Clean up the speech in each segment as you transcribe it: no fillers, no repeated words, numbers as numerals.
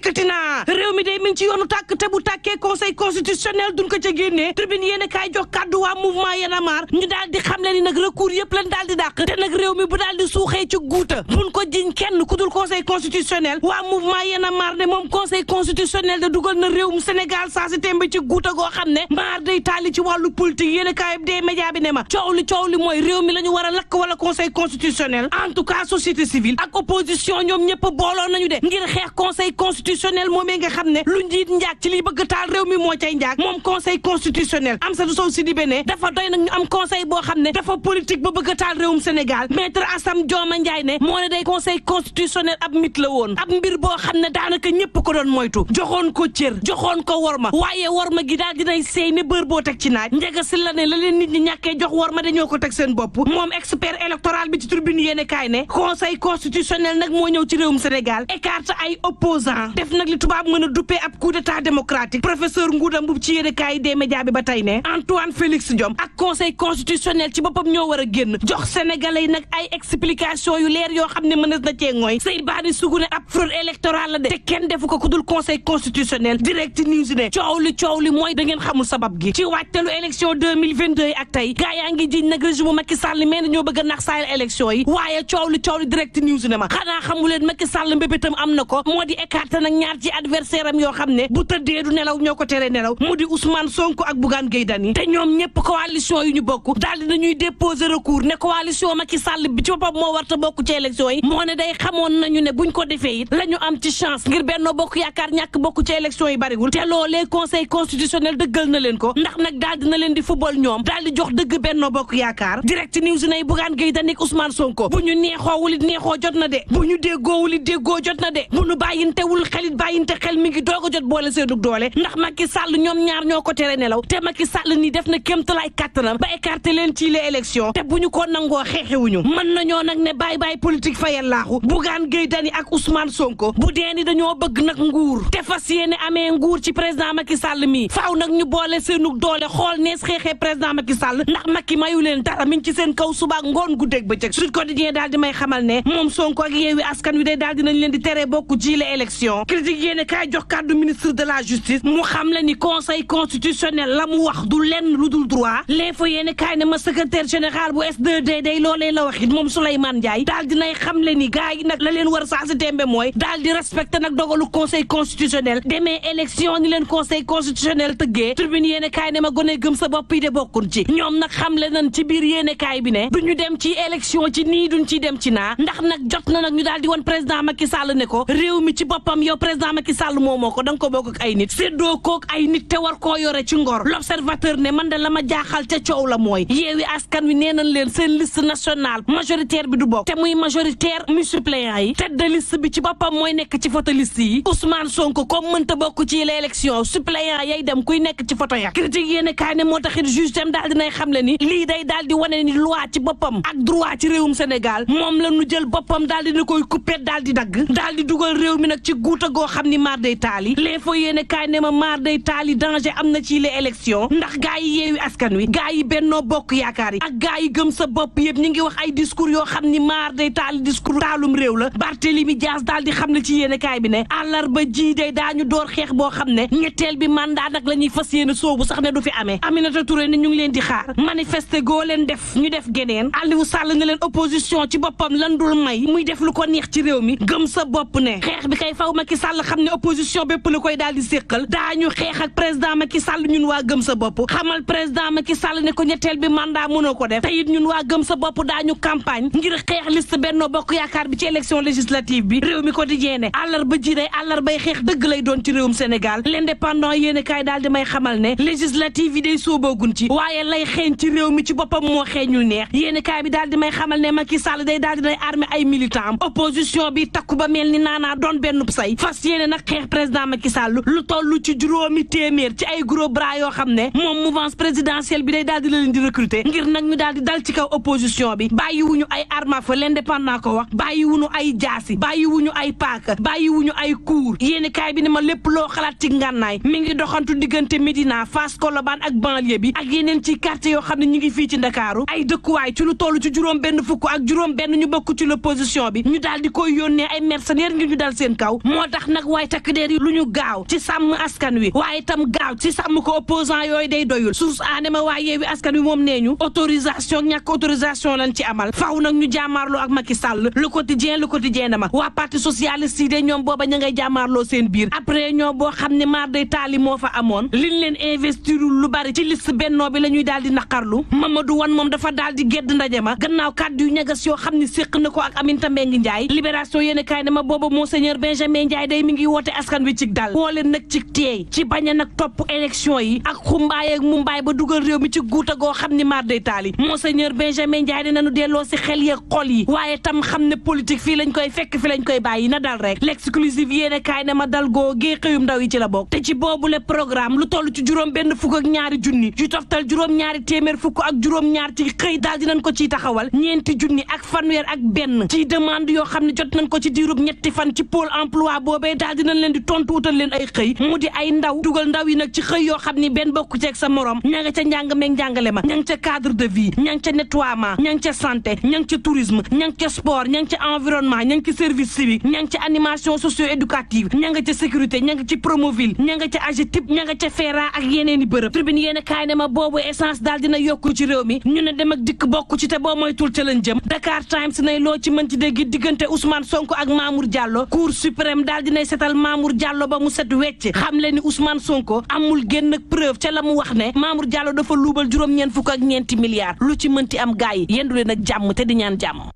dikkati naa réew mi day mi ngi ci yoonu tàkk te bu tàkkee conseil constitutionnel duñ ko ca génnee tribune yéen a kaay jox kàddu waa mouvement Y'en a marre ñu daal di xam le ni nag recours yëpp lañ daal di dàq te nag réew mi bu daal di suuxee ci guuta buñ ko jiñ kenn ku dul conseil constitutionnel waa mouvement Y'en a marre ne moom conseil constitutionnel da dugal na réewum Sénégal saa si tembe ci guuta goo xam ne maar day taali ci wàllu politique yéen a kaay des média bi ne ma coow li mooy réew mi la ñu war a lakk wala conseil constitutionnel en tout cas société civile ak opposition ñoom ñëpp booloo nañu de ngir xeex conseil constitutionnel moomee nga xam ne lu njiit njaag ci liy bëgg taal réew mi moo cay njaag moom conseil constitutionnel Amsatou Sow Sidibé ne dafa doy nag ñu am conseil boo xam ne dafa politique ba bëgg taal réewum Sénégal maître Assam Dioma Ndiaye ne moo ne day conseil constitutionnel ab mit la woon ab mbir boo xam ne daanaka ñëpp ko doon moytu joxoon ko cër joxoon ko worma waaye worma gi daal dinay seey ne bër boo teg ci naaj njega si la ne la leen nit ñi ñàkkee jox worma dañoo ko teg seen bopp moom expert électoral bi ci tribune yéene kaay ne conseil constitutionnel nag moo ñëw ci réewum Sénégal écarte ay opposant def nag li tubaab mën a duppee ab coup d'état démocratique professeur Ngouda Mboup ci yéene kaay des médias bi ba tey ne Antoine Félix Diome ak conseil constitutionnel ci boppam ñoo war a génn jox sénégalais yi nag ay explication yu leer yoo xam ne mënees na cee ngooy Seydou Badi Sougou ne ab fraude électorale la de te kenn defu ko ku dul conseil constitutionnel direct news ne coow li mooy da ngeen xamul sabab gi ci waajtalu élection 2022 ak tey gaa yaa ngi jiñ nag régime Macky Sall mais ñoo bëgg a nax saayal élection yi waaye coow li direct news ne ma xanaa xamuleen Macky Sall mbébétam am na ko moo di écarté nag ñaar ci adversaire am yoo xam ne bu tëddee du nelaw ñoo ko tere nelaw mu di Ousmane Sonko ak Bougane Gueye Dany te ñoom ñëpp coalition yu ñu bokk daal di nañuy déposer recours ne coalition Macky Sall bi ci boppam moo warta bokk ci élection yi moo ne day xamoon nañu ne buñ ko defee it la ñu am ci chance ngir Benno Bokk Yaakaar ñàkk bokk ci élection yi bariwul te loolee conseil constitutionnel dëggal na leen ko ndax nag daal dina leen di football ñoom daal di jox dëgg Benno Bokk Yaakaar direct news nay Bougane Gueye Dany ak Ousmane Sonko bu ñu neexoowul it neexoo jot na de bu ñu déggoowul it déggoo jot na de bu ñu bàyyintewul xelit bàyyinte xel mi ngi doog a jot boole seenug doole ndax Macky Sall ñoom ñaar ñoo ko tere nelaw te Macky Sall nii def na kéemtalaay kàttanam ba écarté leen ci les élections te bu ñu ko nangoo xeexewuñu mën nañoo nag ne bàyyi politique fayal laaxu Bougane Gueye Dany ak Ousmane Sonko bu dee ni dañoo bëgg nag nguur te fas yéene amee nguur ci président Macky Sall mii faaw nag ñu boole seenug doole xool nees xeexee président Macky Sall ndax Macky mayu leen dara mi ngi ci seen kaw suba ngoon guddeeg bëccëg Sud Quotidien daal di may xamal ne moom Sonko ak Yewwi Askan Wi day daal dinañ leen di tere bokk ci les élections critique yéene kaay jox kàddu ministre de la justice mu xam la ni conseil constitutionnel la mu wax du lenn lu dul droit l'info yéene kaay ne ma secrétaire général bu S2D day loolee la wax it moom Souleymane Ndiaye daal dinay xam le ni gars yi nag la leen war saa si tembe mooy daal di respecté nag dogalu conseil constitutionnel demee élection ni leen conseil constitutionnel tëggee tribune yéene kaay ne ma gone gëm sa bopp yi de bokkun ci ñoom nag xam le nañ ci biir yéene kaay bi ne duñu dem ci élection ci nii duñ ciy dem ci naa ndax nag jot na nag ñu daal di woon président Macky Sall ne ko réew mi ci boppam yow président Macky Sall moomoo ko da nga ko bokk ak ay nit séddoo kook ay nit te war koo yore ci ngor l'observateur ne man de la ma jaaxal ca coow la mooy Yewwi Askan Wi nee nañ leen seen liste nationale majoritaire bi du bokk te muy majoritaire muy suppléant yi tête de liste bi ci boppam mooy nekk ci photo liste yi Ousmane Sonko comme mënta bokk ci l'élection suppléant yay dem kuy nekk ci photo ya critique yéene kaay ne moo taxit juge tam daal dinay xam le ni lii day daal di wane ni loi ci boppam ak droit ci réewum Sénégal moom la ñu jël boppam daal dina koy coupé daal di dagg daal di dugal réew mi nag ci guuta goo xam ni maar day taali l'info yéene kaay ne ma maar day taali danger am na ci les élections ndax gaa yi Yewwi Askan Wi gaa yi Benno Bokk Yaakaar yi ak gaa yi gëm sa bopp yëpp ñi ngi wax ay discours yoo xam ni maar day taali discours taalum réew la Barthélémy Dias daal di xam ne ci yéene kaay bi ne àllarba ji day daañu door xeex boo xam ne ñetteel bi mandat nag la ñuy fas yéene soobu sax ne du fi amee Aminata Touré ne ñu ngi leen di xaar manifester goo leen def ñu def geneen Aliou Sall ne leen opposition ci boppam lan dul may muy def lu ko neex ci réew mi gëm sa bopp ne xeex bi kay faw Macky Sall xam ne opposition bépp la koy daal di séqal daañu xeex ak président Macky Sall ñun waa gëm sa bopp xamal président Macky Sall ne ko ñetteel bi mandat mënoo ko def te it ñun waa gëm sa bopp daañu campagne ngir xeex liste Benno Bokk Yaakaar bi ci élection législative bi réew mi quotidien ne àllarba ji day àllarbay xeex dëgg lay doon ci réewum Sénégal l'indépendant yéene kaay daal di may xamal ne législative yi day sooboogun ci waaye lay xeeñ ci réew mi ci boppam moo xeeñul neex yéene kaay bi daal di may xamal ne Macky Sall day daal di nay armé ay militant opposition bi takku ba mel ni naanaa doon benn say fas yéene nag xeex président Macky Sall lu toll ci juróomi téeméer ci ay gros bras yoo xam ne moom mouvance présidentielle bi day daal di leen di recruter ngir nag ñu daal di dal ci kaw opposition bi bàyyiwuñu ay arme à feu l'indépendant ko wax bàyyiwuñu ay jaasi bàyyiwuñu ay paaka bàyyiwuñu ay kuur yéene kaay bi ne ma lépp loo xalaat ci ngànnaay mi ngi doxantu diggante Médina Fass Colobane ak banlieue bi ak yeneen ci quartier yoo xam ne ñu ngi fii ci Ndakaaru ay dëkkuwaay ci lu toll ci juróom benn fukk ak juróom benn ñu bokk ci l'opposition bi ñu daal di koy yónnee ay mercenaires ngir ñu dal seen kaw moo moo tax nag waaye takk der yi lu ñu gaaw ci sàmm askan wi waaye itam gaaw ci sàmm ko opposant yooyu day doyul source aanema waa yeewi askan wi moom nee ñu autorisation ñàkk autorisation lañ ci amal faaw nag ñu jàmmaarloo ak Macky Sall le quotidien na ma waa parti socialiste yi de ñoom booba ña ngay jàmmaarloo seen biir après ñoo boo xam ne maar day taali moo fa amoon liñ leen investirul lu bari ci liste bennoo bi la ñuy daal di naqarlu Mamadou Wane moom dafa daal di gedd ndaje ma gannaaw kàddu yu ñagas yoo xam ne séq na ko ak Aminata Mbengue Ndiaye libération yéene kaay ne ma booba monseigneur Benjamin Ndiaye day mi ngi woote askan wi ci dal woo leen nag ci teey ci bañ a nag topp élection yi ak xumbaay ak mumbaay ba dugal réew mi ci guuta goo xam ne maar day taali monseigneur Benjamin Ndiaye dinañu delloo si xel yeeg xol yi waaye tam xam ne politique fii lañ koy fekk fi lañ koy bàyyi na dal rek l'exclusive yéene kaay ne ma dal goo gee xëyum ndaw yi ci la bokk te ci boobule programme lu toll ci juróom benn fukk ak ñaari junni yu toftal juróom-ñaari téeméer fukk ak juróom-ñaar ci xëy daal dinañ ko ciy taxawal ñeenti junni ak fanweer ak benn ci demande yoo xam ne jot nañ ko ci diirub ñetti fan ci pôle emploi boobee daal dinañ leen di tontu utal leen ay xëy mu di ay ndaw dugal ndaw yi nag ci xëy yoo xam ni benn bokku ceeg sa morom ña nga ca njàng meeg njàngale ma ña nga ca cadre de vie ña nga ca nettoiement ña nga ca santé ña nga ca tourisme ña nga ca sport ña nga ca environnement ña nga ca service civique ña nga ca animation socio-éducative ña nga ca sécurité ña nga ci promoville ña nga ca AGETIP ña nga ca FERA ak yeneen i bërëb tribune yéen a kaay ne ma boobu essence daal dina yokku ci réew mi ñu ne dem ak dikk bokk ci te boo moytul ca lañ jëm Dakar Times nay loo ci mën ci dégg diggante Ousmane Sonko ak Mamour Diallo Cour suprême daal dinay setal Mamour Diallo ba mu set wecc xam le ni Ousmane Sonko amul génn preuve ca la mu wax ne Mamour Diallo dafa luubal juróom-ñeent fukk ak ñeenti milliards lu ci mënti am gaay yi yendu leen ak jàmm te di ñaan jàmm.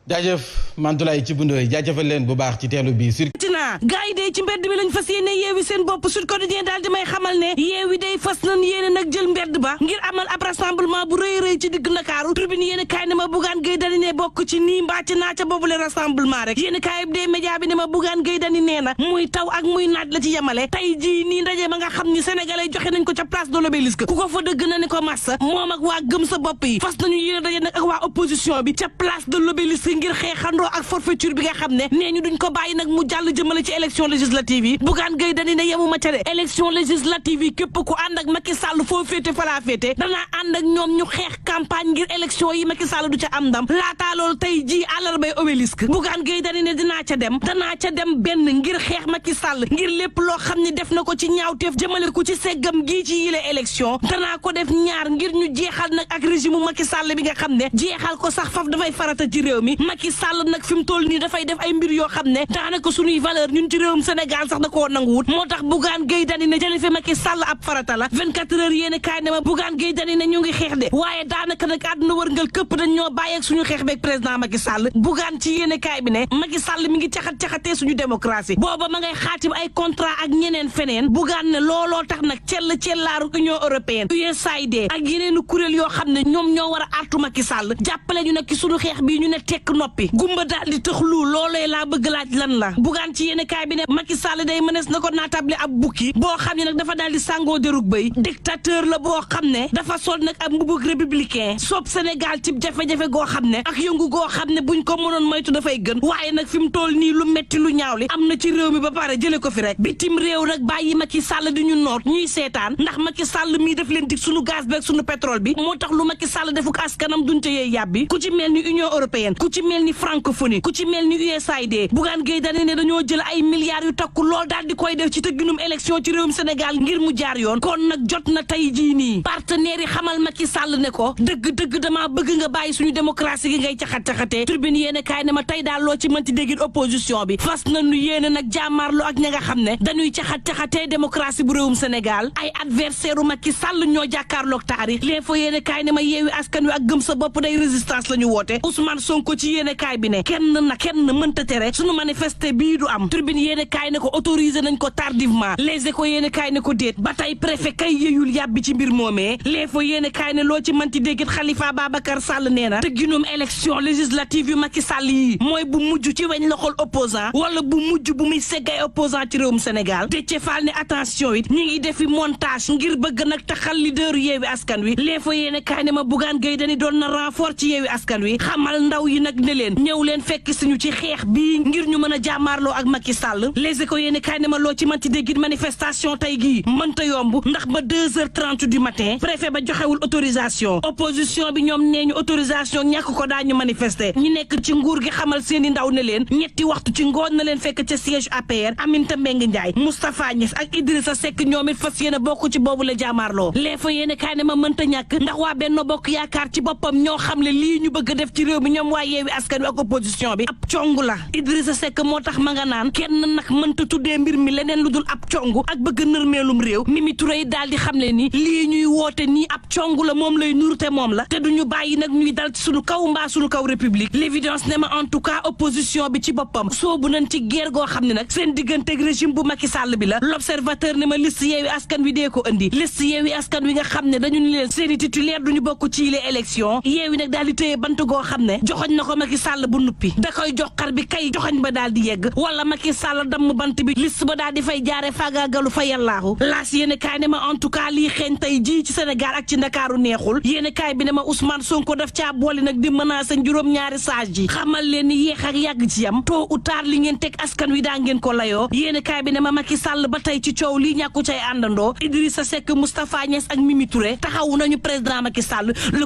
jaajëf Mantoulaye ci bundooy jaajëfal leen bu baax ci teelu bi tina gars yi day ci mbedd bi lañ fas yéene yeewi seen bopp Sud Quotidien daal di may xamal ne yeewi day fas nañ yéene nag jël mbedd ba ngir amal ab rassemblement bu rëy rëy ci digg Ndakaaru tribune yéene kaay ne ma Bougane Gueye Dany ne bokk ci nii mbaa ci naa ca boobule rassemblement rek yéene kaay bi dee média bi ne ma Bougane Gueye Dany nee na muy taw ak muy naaj la ci yemale tey jii nii ndaje ma nga xam ni sénégalais joxe nañ ko ca place de l'Obélisque ku ko fa dëgg na ni ko massa moom ak waa gëm sa bopp yi fas nañu yéene daje nag ak waa opposition bi ca place de l'Obélisque ngir xeexandoo ak forfaiture bi nga xam ne nee ñu duñ ko bàyyi nag mu jàll jëmale ci élection législative yi Bougane Gueye Dany ne yemuma ca de élection législative yi képp ku ànd ak Macky Sall foo féete fa laa féete danaa ànd ak ñoom ñu xeex campagne ngir élection yi Macky Sall du ca am ndam laataa loolu tey jii àllarbay Obélisque Bougane Gueye Dany ne danaa ca dem benn ngir xeex Macky Sall ngir lépp loo xam ne def na ko ci ñaawteef jëmale ko ci seggam gii ci yile élection danaa ko def ñaar ngir ñu jeexal nag ak régime Macky Sall bi nga xam ne jeexal ko sax faf dafay farata ci réew mi Macky Sall nag fi mu toll nii dafay def ay mbir yoo xam ne daanaka suñuy valeur ñun ci réewum Sénégal sax da koo nanguwut moo tax Bougane Gueye Dany ne jële fi Macky Sall ab farata la 24 heures yéene kaay ne ma Bougane Gueye Dany ne ñu ngi xeex de waaye daanaka nag àdduna wërngal këpp dañ ñoo bàyyeeg suñu xeex beeg président Macky Sall Bougane ci yéene kaay bi ne Macky Sall mi ngi caxatee suñu démocratie booba ma ngay xaatim ay contrat ak ñeneen feneen Bougane ne looloo tax nag cellaaru Union européenne USAID ak yeneenu kuréel yoo xam ne ñoom ñoo war a artu Macky Sall jàppale ñu nag ci suñu xeex bii ñu ne tekk noppi gumba daal di tëxlu loolee laa bëgg laaj lan la Bougane ci yéene kaay bi ne Macky Sall day mënees na ko naatable ab bukki boo xam ne nag dafa daal di sàngoo derug bëy dictateur la boo xam ne dafa sol nag ab mbubug républicain soob Sénégal ci jafe-jafe goo xam ne ak yëngu goo xam ne buñ ko mënoon moytu dafay gën waaye nag fi mu toll nii lu metti lu ñaaw li am na ci réew mi ba pare jële ko fi rek bitim réew nag bàyyi Macky Sall di ñu noot ñuy seetaan ndax Macky Sall mii daf leen dig suñu gaz beeg suñu pétrole bi moo tax lu Macky Sall defuk askanam duñ ca yee yàbbi ku ci mel ni Union européenne ku ci mel ni francophonie ku ci mel ni USAID Bougane Gueye Dany ne dañoo jël ay milliards yu takku lool daal di koy def ci tëgginum élection ci réewum Sénégal ngir mu jaar yoon kon nag jot na tey jii nii partenaires yi xamal Macky Sall ne ko dëgg damaa bëgg nga bàyyi suñu démocratie gi ngay caxat-caxatee tribune yéene kaay ne ma tey daal loo ci mënti déggit opposition bi fas nañu yéene nag jàmmaarloo ak ña nga xam ne dañuy caxat-caxatee démocratie bu réewum Sénégal ay adversaire u Macky Sall ñoo jàkkaarloog taarix l'info yéene kaay ne ma yeewi askan wi ak gëm sa bopp day résistance la ñu woote Ousmane Sonko ci yéene kaay bi ne kenn mënta tere suñu manifester bii du am tribune yéene kaay ne ko autorisé nañ ko tardivement les échos yéene kaay ne ko déet ba tey préfet kay yeyul yàbbi ci mbir moomee l'info yéene kaay ne loo ci mënti déggit Khalifa Babacar Sall nee na tëgginum élection législative yu Macky Sall yi mooy bu mujj ci weñ loxol opposant wala bu mujj bu muy seggay opposant ci réewum Sénégal Déthié Fall ne attention it ñi ngi defi montage ngir bëgg nag taxal leader yeewi askan wi l'info yéene kaay ne ma Bougane Gueye Dany doon na renfort ci yeewi askan wi xamal ndaw yi nag ne leen ñëw leen fekk suñu ci xeex bii ngir ñu mën a jàmmaarloo ak Macky Macky Sall Les Échos yéene kaay ne ma loo ci manti déggit manifestation tey gii mënta yomb ndax ba 2h30 du matin préfet ba joxewul autorisation opposition bi ñoom nee ñu autorisation ñàkk ko daañu manifester ñi nekk ci nguur gi xamal seeni ndaw ne leen ñetti waxtu ci ngoon na leen fekk ca siège APR Aminata Mbengue Ndiaye Moustapha Niass ak Idrissa Seck ñoom it fas yéene bokk ci boobu la jaamaarloo lee fa yéene kaay ne ma mënta ñàkk ndax waa Benno Bokk Yaakaar ci boppam ñoo xam ne lii ñu bëgg a def ci réew mi ñoom waa Yewwi Askan Wi ak opposition bi ab cong la Idrissa Seck moo tax ma nga naan kenn nag mënta tuddee mbir mi leneen lu dul ab cong ak bëgg nërmeelum réew Mimi Touré daal di xam le ni lii ñuy woote nii ab cong la moom lay nur te moom la te duñu bàyyi nag ñuy dal ci suñu kaw mbaa suñu kaw république l'évidence ne ma en tout cas opposition bi ci boppam soobu nañ ci guerre goo xam ne nag seen digganteeg régime bu Macky Sall bi la l'observateur ne ma liste Yewwi Askan Wi dee ko indi liste Yewwi Askan Wi nga xam ne dañu ni leen seeni titulaire duñu bokk ci les élections Yewwi nag daal di téye bant goo xam ne joxoñ na ko Macky Sall bu nuppi da koy jox xar bi kay joxoñ ba daal di yegg wala Macky Sall damm bant bi liste ba daal di fay jaare faagaagalu fa yàllaahu laas yéene kaay ne ma en tout cas lii xeeñ tey jii ci Sénégal ak ci Ndakaaru neexul yéene kaay bi ne ma Ousmane Sonko daf caa boole nag di menacer juróom-ñaari sages ji xamal leen ni yéex ak yàgg ci yam tôt ou tard li ngeen teg askan wi daa ngeen ko layoo yéene kaay bi ne ma Macky Sall ba tey ci coow lii ñàkku cay àndandoo Idrissa Seck Moustapha Niass ak Mimi Touré taxawu nañu président Macky Sall le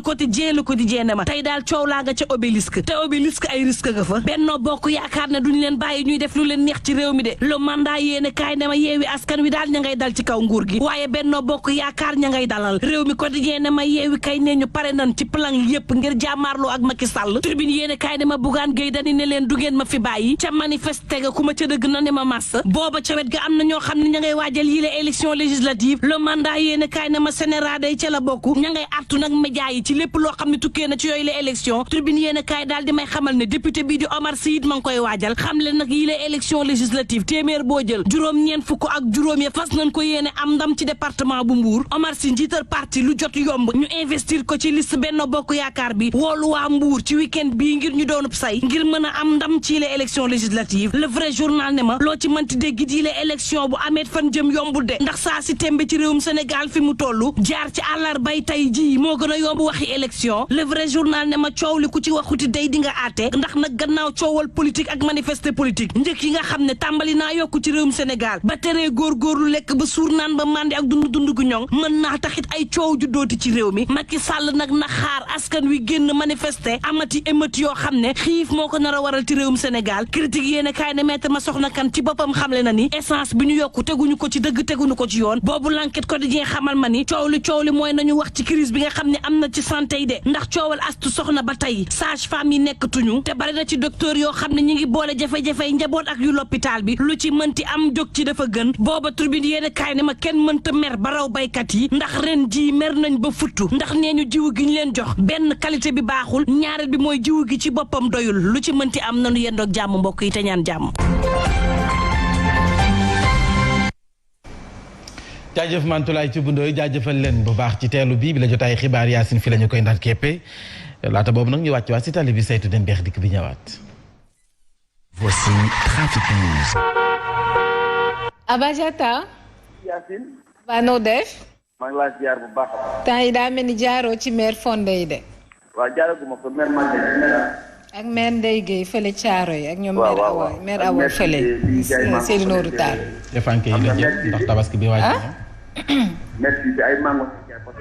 quotidien ne ma tey daal coow laa nga ca obélisque te obélisque ay risque nga fa Benno Bokk Yaakaar ne duñu leen bàyyi ñuy def lu leen neex ci réew mi de le mandat yéene kaay ne ma Yewwi Askan Wi daal ña ngay dal ci kaw nguur gi waaye Benno Bokk Yaakaar ña ngay dalal réew mi quotidien ne ma Yewwi kay ne ñu pare nañ ci plan yépp ngir jàmmaarloo ak Macky Sall Tribune yéene kaay ne ma Bougane Gueye Dany ne leen du ngeen ma fi bàyyi ca manifester ga ku ma ca dëgg na ne ma massa booba ca wet ga am na ñoo xam ne ña ngay waajal yi la élection législative le mandat yéene kaay ne ma Sénégal day ca la bokk ña ngay artu nag média yi ci lépp loo xam ne tukkee na ci yooyu la élection Tribune yéene kaay daal di may xamal ne député bii di Omar Sy ma ngi koy waajal xam leen nag yi la élection législative téeméer boo jël juróom-ñeent fukk ak juróom ya fas nañ ko yéene am ndam ci département bu Mbour Omar Sy njiital parti lu jot yomb ñu investir ko ci liste Benno Bokk Yaakaar bi woolu waa Mbour ci week-end bii ngir ñu doonub say ngir mën a am ndam ci la élection législative le vrai journal ne ma loo ci mënti dégg yi la élection bu ameet fan jëm yombul de ndax saa si tembe ci réewum Sénégal fi mu toll jaar ci àllarbay tey ji moo gën a yomb waxi élection le vrai journal ne ma coow li ku ci waxuti day di nga aate ndax nag gannaaw coowal politique ak manifester politique njëkk yi nga xam ne tàmbali naa yokku ci réewum Sénégal ba teree góorgóorlu lekk ba suur naan ba mandi ak dund gu ñoŋ mën naa taxit ay coow ju dooti ci réew mi Macky Sall nag na xaar askan wi génn manifester amati émeute yoo xam ne xiif moo ko nar a waral ci réewum Sénégal critique yéene kaay ne maître ma soxna kan ci boppam xamle na ni essence bi ñu yokku teguñu ko ci dëgg teguñu ko ci yoon boobu l'enquête quotidien xamal ma ni coow li mooy nañu wax ci crise bi nga xam ne am na ci santé yi de ndax coowal astu soxna ba tey sage-femme yi nekkatuñu te bari na ci docteur yoo xam ne ñi ngi boole jafe-jafey njaboot ak yu l'hôpital bi lu ci mënti am jóg ci dafa gën booba Tribune yéene kaay ne ma kenn mënta mer ba raw baykat yi ndax ren ji mer nañ ba futtu ndax nee ñu jiwu gi ñu leen jox benn qualité bi baaxul ñaareel bi mooy jiwu gi ci boppam doyul lu ci mënti am nanu yendoog jàmm mbokk yi te ñaan jàmm. jaajëf Mantulaay ci bundooy jaajëfal leen bu baax ci teelu bi la jotaay xibaar Yacine fi la ñu koy ndar keppe laata boobu nag ñu wàcc waa si tali bi saytu den beex dikk bi ñëwaat. Voici Trafic News. Abajata. Yacine. waa noo def. maa ngi laa ziar bu baax. temps yi daa mel ni jaaroo ci maire Fondé yi de. waaw jaaraguma ko maire Mande ak maire Ndeye Gueye fële Caaro yi ak ñoom. maire Awa fële. Seydou Nourou Tall. defanke yi la jël ndax tabaski bi waaj na. merci bi ay mango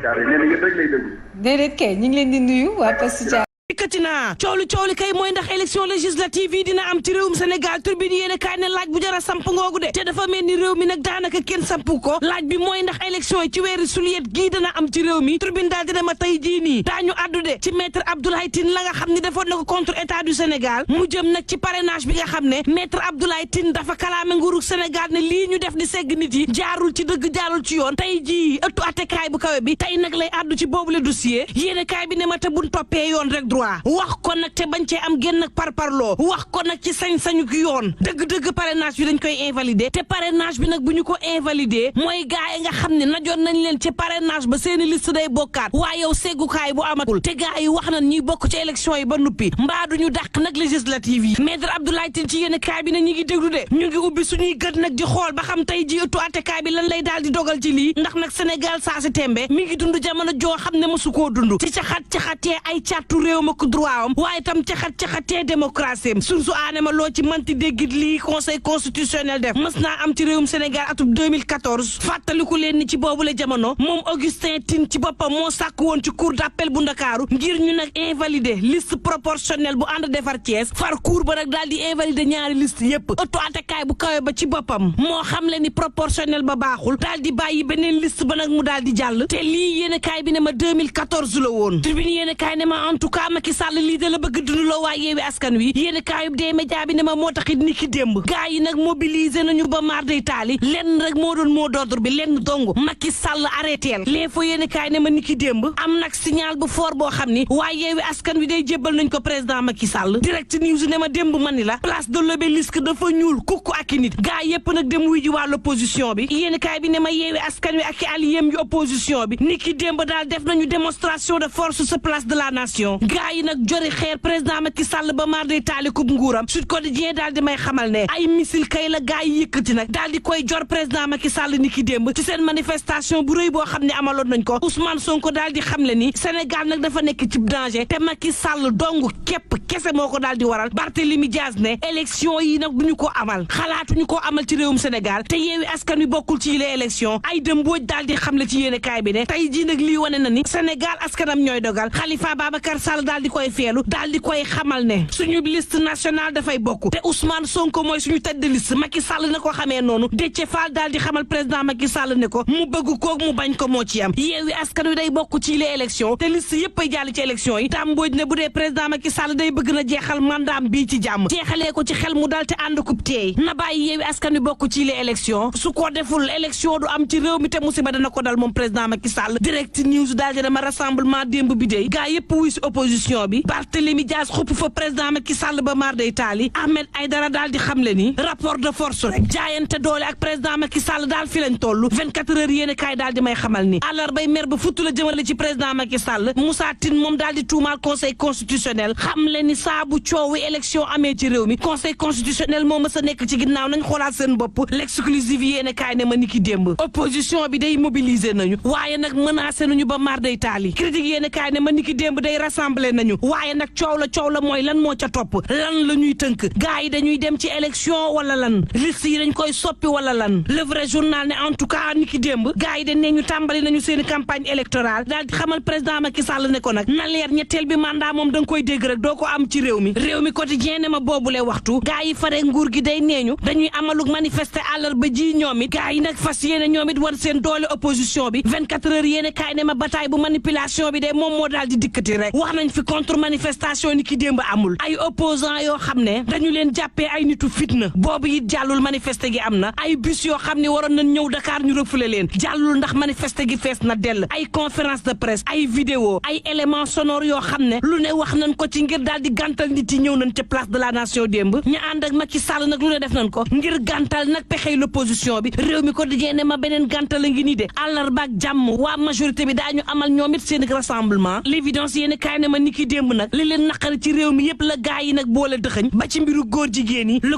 Caaro yi nee na yëpp rek lay déglu. déedéet kay ñu ngi leen di nuyu waa Poste Caaro. dikkati naa coow li kay mooy ndax élection législative yi dina am ci réewum Sénégal Tribune yéene kaay ne laaj bu jara samp ngoogu de te dafa mel ni réew mi nag daanaka kenn sampu ko laaj bi mooy ndax élection yi ci weeri suliet gii dana am ci réew mi Tribune daal dina ma tey jii nii daañu addu de ci maître Abdoulaye Tine la nga xam ne defoon na ko contre état du Sénégal mu jëm nag ci parrainage bi nga xam ne maître Abdoulaye Tine dafa kalaame nguurug Sénégal ne lii ñu def di segg nit yi jaarul ci dëgg jaarul ci yoon tey jii ëttu attekaay bu kawe bi tey nag lay addu ci boobule dossier yéene kaay bi ne ma te buñ toppee yoon rek wax ko nag te bañ cee am génn ak parparloo wax ko nag ci sañ-sañu ki yoon dëgg-dëgg parrainage bi dañ koy invalider te parrainage bi nag bu ñu ko invalider mooy gaay yi nga xam ne najoon nañ leen ci parrainage ba seeni liste day bokkaat waaye yow seggukaay bu amatul te gaay yi wax nañ ñuy bokk ci élection yi ba nuppi mbaa duñu dàq nag législative yi maître Abdoulaye Tine ci yéen kaay bi ne ñi ngi déglu de ñu ngi ubbi suñuy gët nag di xool ba xam tey ji ëttu attekaay bi lan lay daal di dogal ci lii ndax nag Sénégal saa si tembe mi ngi dund jamono joo xam ne mosu koo dund ci caxatee ay càttu réew ma ko droit droit am waaye tam caxatee démocratie am su aane ma loo ci manti déggit lii conseil constitutionnel def mës naa am ci réewum Sénégal atub 2014 fàttaliku leen ni ci boobu la jamono moom Augustin Tine ci boppam moo sàkk woon ci cour d'appel bu Ndakaaru ngir ñu nag invalider liste proportionnelle bu ànd defar Thiès far cour ba nag daal di invalider ñaari liste yépp ëttu attekaay bu kawe ba ci boppam moo xam le ni proportionnel ba baaxul daal di bàyyi beneen liste ba nag mu daal di jàll te lii yéen kaay bi ne ma 2014 la woon tribune yéen kaay ne ma en tout cas Macky Sall lii da la bëgg dunduloo waa Yewwi Askan Wi yéen kaayub dee média bi ne ma moo taxit ni ki démb gaa yi nag mobiliser nañu ba maar day taali lenn rek moo doon mot d'ordre bi lenn dong Macky Sall arrêteel l'info yéen kaay ne ma ni ki démb am nag signal bu fort boo xam ni waa Yewwi Askan Wi day jébbal nañ ko président Macky Sall direct news ne ma démb mani la place de l'Obélisque dafa ñuul kukku ak i nit gaa yépp nag dem wuy ji waa l'opposition bi yéen kaay bi ne ma Yewwi Askan Wi ak i alliés yu opposition bi ni ki démb daal def nañu démonstration de force sa place de la nation gaa yi nag jori xeer président Macky Sall ba maar day taali kub nguuram Sud Quotidien daal di may xamal ne ay missile kay la gaa yi yëkkati nag daal di koy jor président Macky Sall ni ki démb ci seen manifestation bu rëy boo xam ne amaloon nañ ko Ousmane Sonko daal di xam le ni Sénégal nag dafa nekk ci danger te Macky Sall dong képp kese moo ko daal di waral Barthélémy Dias ne élection yi nag duñu ko amal xalaatuñu ko amal ci réewum Sénégal te Yewwi Askan Wi bokkul ci yile élection ay dëmbooj daal di xam le ci yéene kaay bi ne tey jii nag lii wane na ni Sénégal askanam ñooy dogal Khalifa Babacar Sall daal di koy feelu daal di koy xamal ne suñu liste nationale dafay bokk te Ousmane Sonko mooy suñu tête de liste Macky Sall na ko xamee noonu Déthié Fall daal di xamal président Macky Sall ne ko mu bëgg koog mu bañ ko moo ci am Yewwi Askan Wi day bokk ci les élections te liste yëpp ay jàll ci élections yi tàmbooj ne bu dee président Macky Sall day bëgg na jeexal mandaam bii ci jàmm jeexalee ko ci xel mu dal te ànd kub teey na bàyyi Yewwi Askan Wi bokk ci les élections su ko deful élection du am ci réew mi te musiba dana ko dal moom président Macky Sall direct news daal di dama rassemblement démb bi dey gaa yëpp wuy si opposition bi Barthélémy Dias xupp fa président Macky Sall ba mar day taali Ahmed Aidara daal di xamle ni rapport de force rek jaayante doole ak président Macky Sall daal fi lañ toll 24 heures yéen kaay daal di may xamal ni àllarbay mer ba futtu la jëmale ci président Macky Sall Moussa Tine moom daal di tuumaal conseil constitutionnel xamle ni saa bu coowi élection amee ci réew mi conseil constitutionnel moo mës a nekk ci ginnaaw nañ xoolaat seen bopp l'exclusive yéen kaay ne ma ni ki démb opposition bi day mobiliser nañu waaye nag menacé nañu ba mar day taali critique yéen kaay ne ma ni ki démb day rassembler nañu waaye nag coow la mooy lan moo ca topp lan la ñuy tënk gars yi dañuy dem ci élection wala lan liste yi dañ koy soppi wala lan le vrai journal ne en tout cas ni ki démb gars yi dañ ne ñu tàmbali nañu seen campagne électorale daal di xamal président Macky Sall ne ko nag na leer ñetteel bi mandat moom da nga koy dégg rek doo ko am ci réew mi quotidien ne ma boobule waxtu gars yi fare nguur gi day neeñu dañuy amalug manifester àllarba ji ñoom it gars yi nag fas yéene ñoom it war seen doole opposition bi 24 heures yéene kaay ne ma bataille bu manipulation bi de moom moo daal di dikkati rek wax nañ fi contre manifestation ni ki démb amul ay opposant yoo xam ne dañu leen jàppee ay nitu fitna boobu it jàllul manifester gi am na ay bus yoo xam ne waroon nañ ñëw Dakar ñu refoulé leen jàllul ndax manifester gi fees na dell ay conférence de presse ay vidéo ay éléments sonores yoo xam ne lu ne wax nañ ko ci ngir daal di gàntal nit yi ñëw nañ ca place de la nation démb ñu ànd ak Macky Sall nag lu ne def nañ ko ngir gàntal nag pexey l'opposition bi réew mi ko dijee ne ma beneen gàntal a ngi nii de àllarba ak jàmm waa majorité bi daañu amal ñoom it seen rassemblement l'évidence yéen kaay ne ma ni ki démb nag li leen naqari ci réew mi yëpp la gaa yi nag boole dëxëñ ba ci mbiru góor jigéen yi le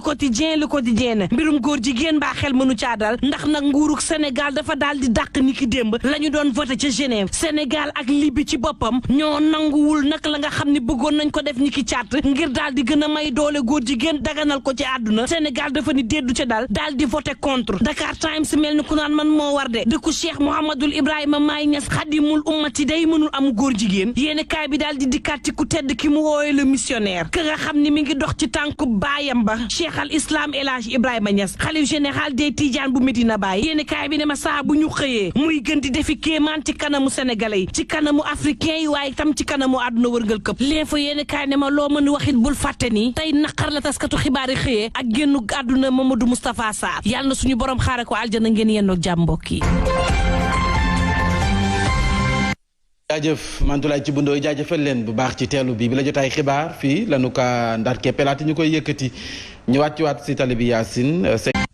quotidien ne mbirum góor jigéen baa xel mënu caa dal ndax nag nguurug Sénégal dafa daal di dàq ni ki démb la ñu doon voté ca Genève Sénégal ak Libye ci boppam ñoo nanguwul nag la nga xam ne bëggoon nañ ko def ni ki càtt ngir daal di gën a may doole góor jigéen daganal ko ci àdduna Sénégal dafa ni déddu ca daal daal di voté contre Dakar Times mel ni ku naan man moo war de dëkku Cheikh Mouhamadoul Ibrahima Maye Niass xadimul ummati day mënul am góor jigéen yéeni kaay bi daal di dikkaat ci ku tedd ki mu woowee le missionnaire ka nga xam ni mi ngi dox ci tànku baayam ba Cheikh al Islam El Hadj Ibrahima Niass xalif général des Tidiane bu Medina Baye yéeni kaay bi ne ma saa bu ñu xëyee muy gën di defi kéemaan ci kanamu sénégalais yi ci kanamu africain yi waaye tam ci kanamu àdduna wërngal këpp l'info yéeni kaay ne ma loo mën waxit bul fàtte ni tey naqar la taskatu xibaar yi xëyee ak génnu àdduna Mamadou Moustapha Sarr yàlla na suñu borom xaare ko aljana ngeen yendoog jàmm mbokk yi. jaajëf Mantoulaye ci bundooy jaajëfal leen bu baax ci teelu bi la jotaay xibaar fii lanu ka ndar keppelaati ñu koy yëkkati ñu wàccuwaat si tali bi Yacine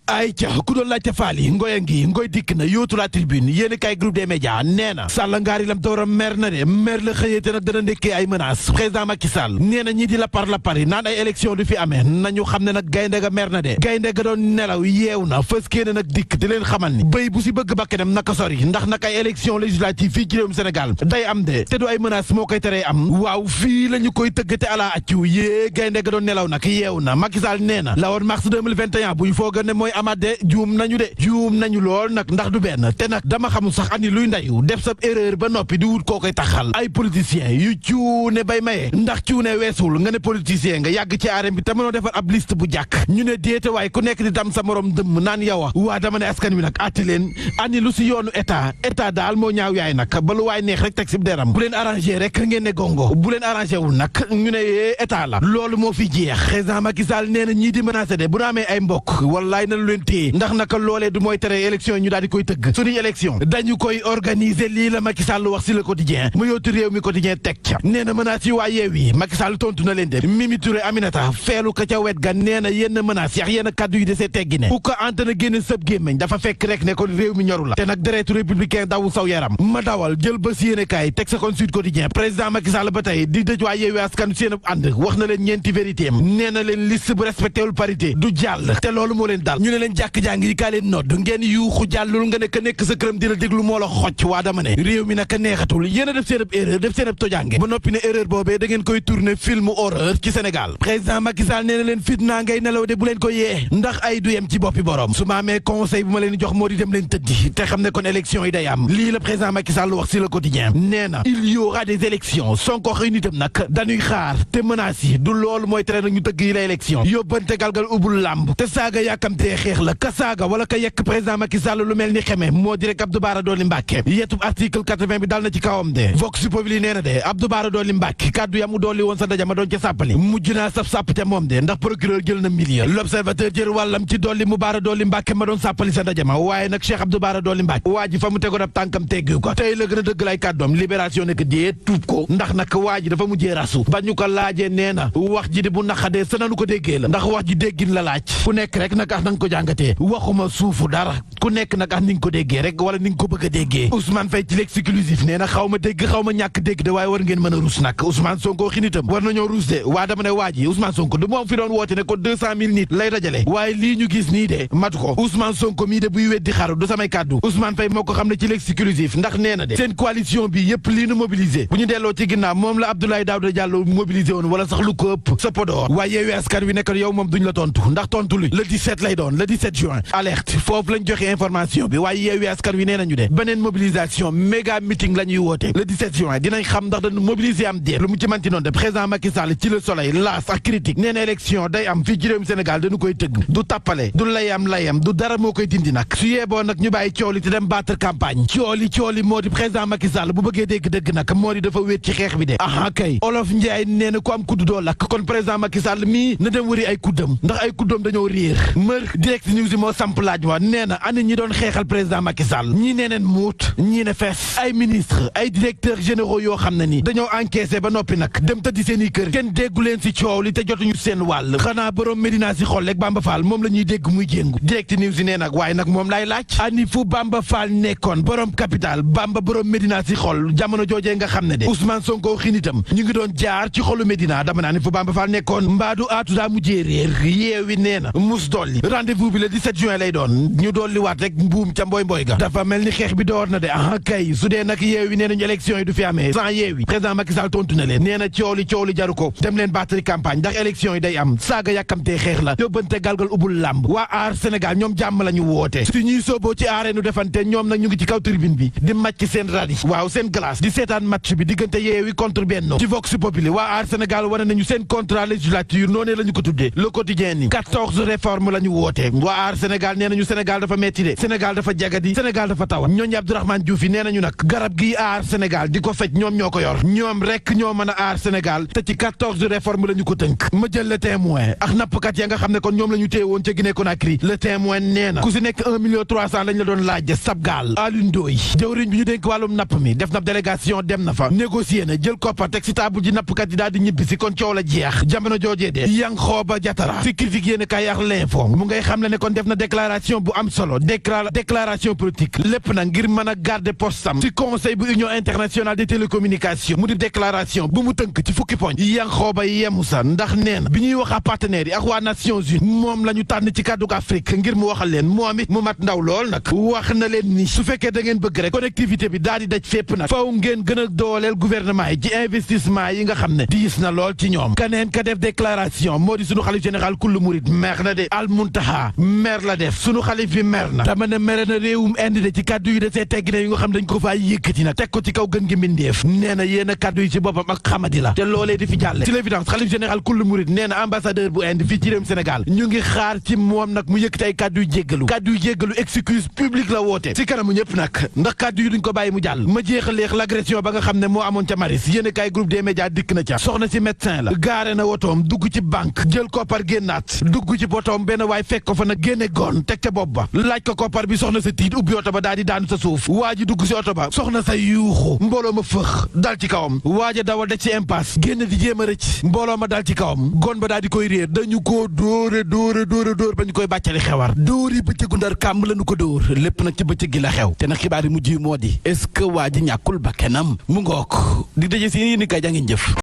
ay ca ku doon laajte faali ngoy ngi ngoy dikk na yóotu la tribune yéen kay groupe des médias nee na Sall ngaari lam tawra mer na de mer la xëyete nag dana ndekkee ay menaces président Macky Sall nee na ñi di la par naan ay élection du fi amee nañu xam ne nag gaynde ga mer na de gaynde ga doon nelaw yeew na fës kee ne nag dikk di leen xamal ni béy bu si bëgg bakkanam naka sori ndax nag ay élection législative fii ci réewum Sénégal day am de te du ay menaces moo koy teree am waaw fii la ñu koy tëggate ala accu yée gaynde ga doon nelaw nag yeew na Macky Sall nee na la woon mars 2021 bu ñu foog ne mooy amaat de juum nañu lool nag ndax du benn te nag dama xamul sax ani luy ndayu def sa erreur ba noppi di wut koo koy taxal ay politiciens yu cuune bay maye ndax cuune weesul nga ne politicien nga yàgg ci arène bi te mënoo defar ab liste bu jàkk ñu ne déete waaye ku nekk di dam sa morom dëmm naan yow waa dama ne askan wi nag àtte leen ani lu si yoonu état daal moo ñaaw yaay nag ba lu waay neex rek teg si deram bu leen arrangé rek ngeen ne gongo bu leen arrangé wul nag ñu ne état la loolu moo fi jeex président Macky Sall nee na ñii di menacé de bu na amee ay mbokk wallaay na lu leen téye ndax naka loolee du mooy tere élection yi ñu daal di koy tëgg suñuy élection dañu koy organiser lii la Macky Sall wax si le quotidien mu yóotu réew mi quotidien teg ca nee na menaces yi waa Yewwi Macky Sall tontu na leen de Mimi Touré Aminata feelu ka ca wet ga nee na yenn menaces yax yenn kaddu yi de see teggi ne ku ko antena génne sëb gémmeñ dafa fekk rek ne kon réew mi ñoru la te nag deretu républicain dawu saw yaram ma dawal jël bés yéene kaay teg sa kon Sud Quotidien président Macky Sall ba tey di dëj waa Yewwi Askan seen ànd wax na leen ñeenti vérité am nee na leen liste bu respecté wul parité du jàll te loolu moo leen dal ñu ne leen jàng yi kaa leen nodd ngeen yuuxu jàllul nga ne ka nekk sa këram dina déglu moo la xocc waa dama ne réew mi naka neexatul yéen a def seen ab erreur def seen ab tojange ba noppi ne erreur boobee da ngeen koy tourner film horreur ci Sénégal président Macky Sall nee na leen fit naa ngay nelaw de bu leen ko yee ndax ay du yem ci boppi borom su ma amee conseil bu ma leen jox moo di dem leen tëddi te xam ne kon élection yi day am lii la président Macky Sall wax si le quotidien nee na il y aura des élections Sonko xëy nitam nag dañuy xaar te menaces yi du loolu mooy tere nag ñu tëgg yi la élection yóbbante galgal ubul làmb te saaga yàkkamtee xeex la ka saaga wala ka yekk président Macky Sall lu mel ni xeme moo di rek Abdou Bara Dolly Mbacké yetub article 80 bi dal na ci kawam de Vox Populi nee na de Abdou Bara Dolly Mbacké kaddu yamu dolli woon sa dajama doon ca sàppali mujj naa sap-sàpp te moom de ndax procureur jël na milieu l'observateur jël wàllam ci dolli mu Bara Dolly Mbacké ma doon sàppali sa dajama waaye nag Cheikh Abdou Bara Dolly Mbacké waa ji fa mu tegoon ab tànkam teggu ko tey la gën a dëggal ay kàddoom libération nekk dee tuub ko ndax nag waa ji dafa mujjee rasu ba ñu ko laajee nee na wax ji di bu naqadee sa nanu ko déggee la ndax wax ji déggin la laaj ku nekk rek nag nanga ko jàngatee waxuma suufu dara ku nekk nag ni nga ko déggee rek wala ni nga ko bëgg a déggee Ousmane Faye ci l'exclusif nee na xaw ma dégg xaw ma ñàkk dégg de waaye war ngeen mën a ruus nag Ousmane Sonko xinitam war nañoo ruus de waa dama ne waa ji Ousmane Sonko du moom fi doon woote ne ko 200 000 nit lay dajale waaye lii ñu gis nii de matu ko Ousmane Sonko mii de buy weddi xaru du samay kàddu Ousmane Faye moo ko xam ne ci l'exclusif ndax nee na de seen coalition bi yëpp lii nu mobilisé bu ñu delloo ci ginnaaw moom la Abdoulaye Daouda Diallo mobilisé woon wala sax lu ko ëpp sa podoor waaye Yewwi Askan Wi nekk yow moom duñ la tontu ndax tontu li le 17 lay doon le 17 juin alerte foofu lañ joxe information bi waaye Yewwi Askan Wi nee nañu de beneen mobilisation méga meeting la ñuy woote le 17 juin dinañ xam ndax dañu mobiliser am déet lu mu ci manti noonu de président Macky Sall ci le soleil laas ak critique nee na élection day am fii ci réewum Sénégal dañu koy tëgg du tappale du layam du dara moo koy dindi nag su yeeboo nag ñu bàyyi coow li te dem battre campagne coow li moo di président Macky Sall bu bëggee dégg dëgg nag moo di dafa wéet ci xeex bi de aha kay Olof Ndiaye nee na ku am kudd doo lakk kon président Macky Sall mii na dem wëri ay kuddam ndax ay kuddam dañoo réer mër direct news yi moo samp laaj wa nee na ani ñi doon xeexal président Macky Sall ñii nee neen muut ñii ne fees ay ministre ay directeurs généraux yoo xam ne ni dañoo encaissé ba noppi nag dem tëddi seen i kër kenn déggu leen si coow li te jotuñu seen wàll xanaa borom Medina si xol rek Bamba Fall moom la ñuy dégg muy jéngu direct news yi nee nag waaye nag moom laay laaj ani fu Bamba Fall nekkoon borom capital Bamba borom Medina si xol jamono joojee nga xam ne de Ousmane Sonko xinitam ñu ngi doon jaar ci xolu Medina dama naa ni fu Bamba Fall nekkoon mbaadu aatu daa mujjee réer yeewi nee na mus dolli rendez-vous bi le 17 juin lay doon ñu dolli waat rek mbuum ca mboy ga dafa mel ni xeex bi door na de ah kay su dee nag yeewi nee nañu élection yi du fi amee sans yeewi président Macky Sall tontu na leen nee na coow li jaru ko dem leen battre campagne ndax élection yi day am saaga yàkkamtee xeex la yóbbante galgal ubul làmb waa aar Sénégal ñoom jàmm la ñu woote su ñuy sooboo ci aareenu defante ñoom nag ñu ngi ci kaw tribune bi di màcc seen radi waaw seen glace di seetaan match bi diggante yeewi contre Benno ci Vox Populi waa aar Sénégal wane nañu seen contrat législature noonee la ñu ko tuddee le quotidien ni 14 réformes la ñu woote waa aar Sénégal nee nañu Sénégal dafa metti metti de Sénégal dafa jagadi Sénégal dafa tawa ñooñu Abdourahmane Diouf yi nee nañu nag garab gi aar Sénégal di ko fej ñoom ñoo ko yor ñoom rek ñoo mën a aar Sénégal te ci 14 réformes la ñu ko tënk ma jël le témoin ak nappkat ya nga xam ne kon ñoom la ñu téye woon ca Guinée Conakry le témoin nee na ku si nekk 1,3 million lañ la doon laaj sab gaal Alioune Ndoye jëwriñ bi ñu dénk wàllum napp mi def na délégation dem na fa négocier na jël koppar teg si table ji nappkat yi daal di ñibbi si kon coow la jeex jamono joojee de Yankhoba Diattara si critique yéen kay ak l'info mu ngay xam le ne kon def na déclaration bu am solo déclaration politique lépp nag ngir mën a garder postam ci conseil bu union internationale des télécommunications mu di déclaration bu mu tënk ci fukki poñ Yankhoba yemu sa ndax nee na bi ñuy wax a partenaires yi ak waa Nations Unies moom la ñu tànn ci kàddu Afrique ngir mu waxal leen moom it mu mat ndaw lool nag wax na leen ni su fekkee da ngeen bëgg rek connectivité bi daal di daj fépp nag faw ngeen gën a dooleel gouvernement yi ci investissement yi nga xam ne diis na lool ci ñoom kaneen ka def déclaration moo di sunu xalif général kullu murid mer na de Al Muntaha mer la def sunu xalif bi mer na dama ne mere na réewum indi de ci kàddu yi de see teggine yi nga xam dañ ko faa yëkkati nag teg ko ci kaw gën gi mbindeef nee na yéen a kàddu yi ci boppam ak xamadi la te loolee di fi jàlle ci l'évidence xalif général kullu murid nee na ambassadeur bu Inde fii ci réewum Sénégal ñu ngi xaar ci moom nag mu yëkkati ay kàddu yu jéggalu excuse publique la woote ci kanamu ñëpp nag ndax kàddu yi duñ ko bàyyi mu jàll ma jeexaleex l'agression ba nga xam ne moo amoon ca Maris yéen kay groupe des médias dikk na ca soxna si médecin la gaare na wotoom dugg ci banque jël koppar génnaat dugg ci botoom benn waay fekk ko fa nag génne goon teg ca bopp ba laaj ko koppar bi soxna sa tiit ubbi oto ba daal di daanu sa suuf waa ji dugg si oto ba soxna sa yuuxu mbooloo ma fëx dal ci kawam waaja dawal da ci impasse génn di jéem a rëcc mbooloo ma dal ci kawam goon ba daal di koy réer dañu koo dóor ba ñu koy bàccali xewar dóori bëccëgu ndar kàmm lañu ko dóor lépp nag ci bëccëg gi la xew te nag xibaar yi mujj yi moo di est-ce que waa ji ñàkkul bakkanam mu ngook di daje si yéen i kay jàngeen jëf